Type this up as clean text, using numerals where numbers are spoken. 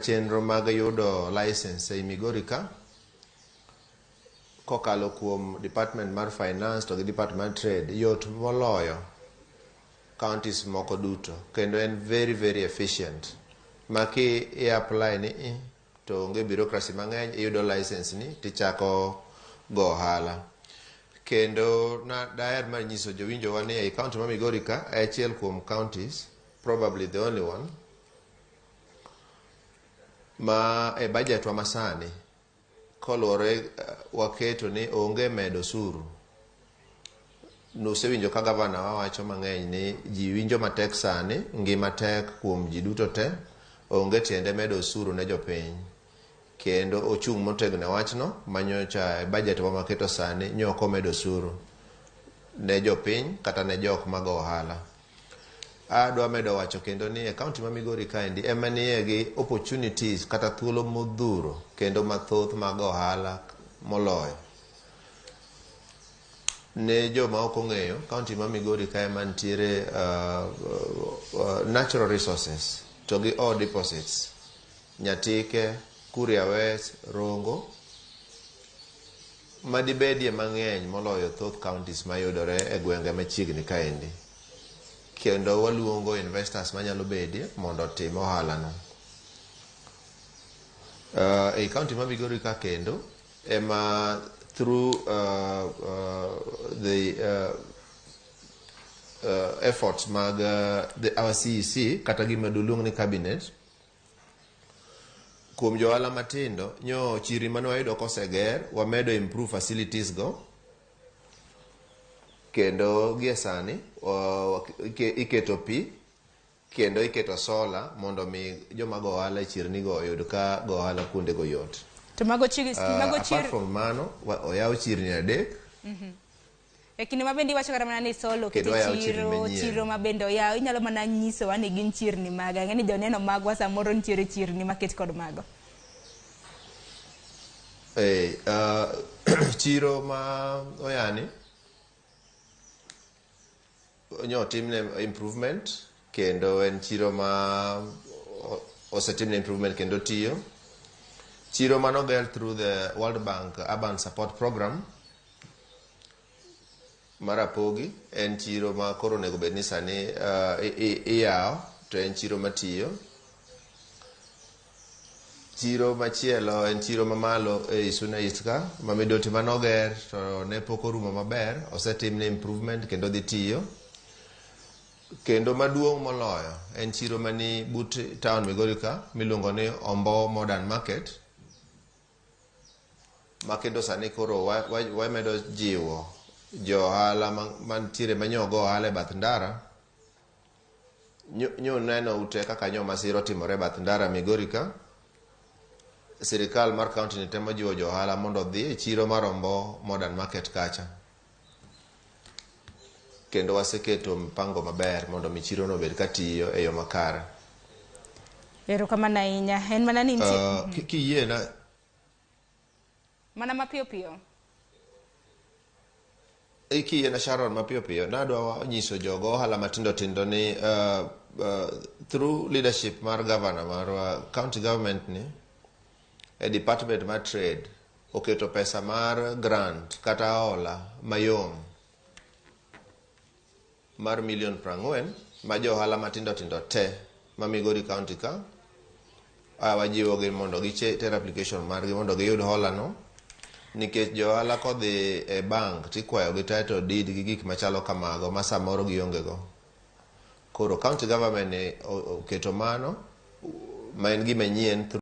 Chenro mag yudo license ei Migori ka kokalo kuom Department mar Finance to gi Department mar Trade yot moloyo counties moko duto, kendo en very very efficient ma ki i apply ni i to onge bureaucracy mang'eny, iyudo license ni tichako go ohala. Kendo na daher mar nyiso jowinjowa ni ei county ma Migori ka e achiel kuom counties, probably the only one, ma e budget wa masani koluwore waketo ni onge medo osuru. Nusewinjo ka gavana wa wacho mang'eny ni ji winjo matek sani, ngima tek kuom ji duto te, onge tiende medo osuru ne jopiny. Kendo ochung' motegno e wachno manyocha e budget wa maketo sani nyok omedo osuru ne jopiny kata ne jok mago ohala. Adwa medo wacho kendo ni e county ma Migori kaendi ema nie gi opportunities kata thuolo modhuro kendo mathoth mag ohala moloyo. Ne joma ok ong'eyo, county ma Migori ka ema nitiere natural resources to gi ore deposits. Nyatike, Kuria West, Rongo, madibedie mang'eny moloyo thoth counties mayudore e gwenge machiegni kaendi. Kendo waluongo investors manyalo bedie mondo otim ohala no. Ei county ma Migori ka kendo ema through the efforts mag our CEC kata gima doluong ni cabinet kuom johala matindo nyo chirni mane wayudo koseger wamedo improve facilities go, kendo gie sani iketo pi kendo iketo solar mondo mi joma go ohala e chirni go oyud ka go ohala kuonde go yot. To mago chiri, mago apart chir from mano, oyaw chirni adek. E kinde ma bende iwacho kata mana ni solar oket Kendo e oyaw chirni chiro manyien. Chiro ma bende oyaw, inyalo mana nyisowa ni gin chirni mage? Ang'e ni joneno magwa samoro nitiere chirni maket kod mago. Chiro ma oyani nyo otimne improvement, kendo en chiro ma osetimne improvement kendo tiyo. Chiro manoger through the World Bank Urban Support Program mar Apogi en chiro ma koro onego bed ni sani iyawo, to en chiro matiyo. Chiro machielo en chiro mamalo e Suna East ka ma Midoti manoger to ne pok orumo maber, osetimne improvement kendo dhi tiyo. Kendo maduong' moloyo en chiro mani but town Migori ka miluongo ni Ombo Modern Market, ma kendo sani koro wamedo jiwo jo ohala mantiere manyo go ohala e bath ndara. Nyo neno ute kaka nyo masira otimore e bath ndara Migori ka. Sirikal mar county ni temo jiwo jo ohala mondo odhi e chiro mar Ombo Modern Market kacha. Kendo waseketo mpango maber mondo mi chirono obed katiyo e yo makare. Erokamano ahinya. En mana ni nitie Kiyiena mana mapiyo piyo. Kiyiena Sharon, mapiyo piyo, nadwa nyiso jogo ohala matindo tindo ni through leadership mar governor marwa, county government ni e department mar trade oketo pesa mar grant kata hola mayom mar milion 40 ma jo ohala matindo tindo te ma Migori County ka wajiwogi mondo giter application margi mondo giyud hola no, nikech jo ohala kodhi e bank tikwayo gi title deed gi gik machalo kamago ma samoro gionge go. Koro county government ni oketo mano ma en gima nyien.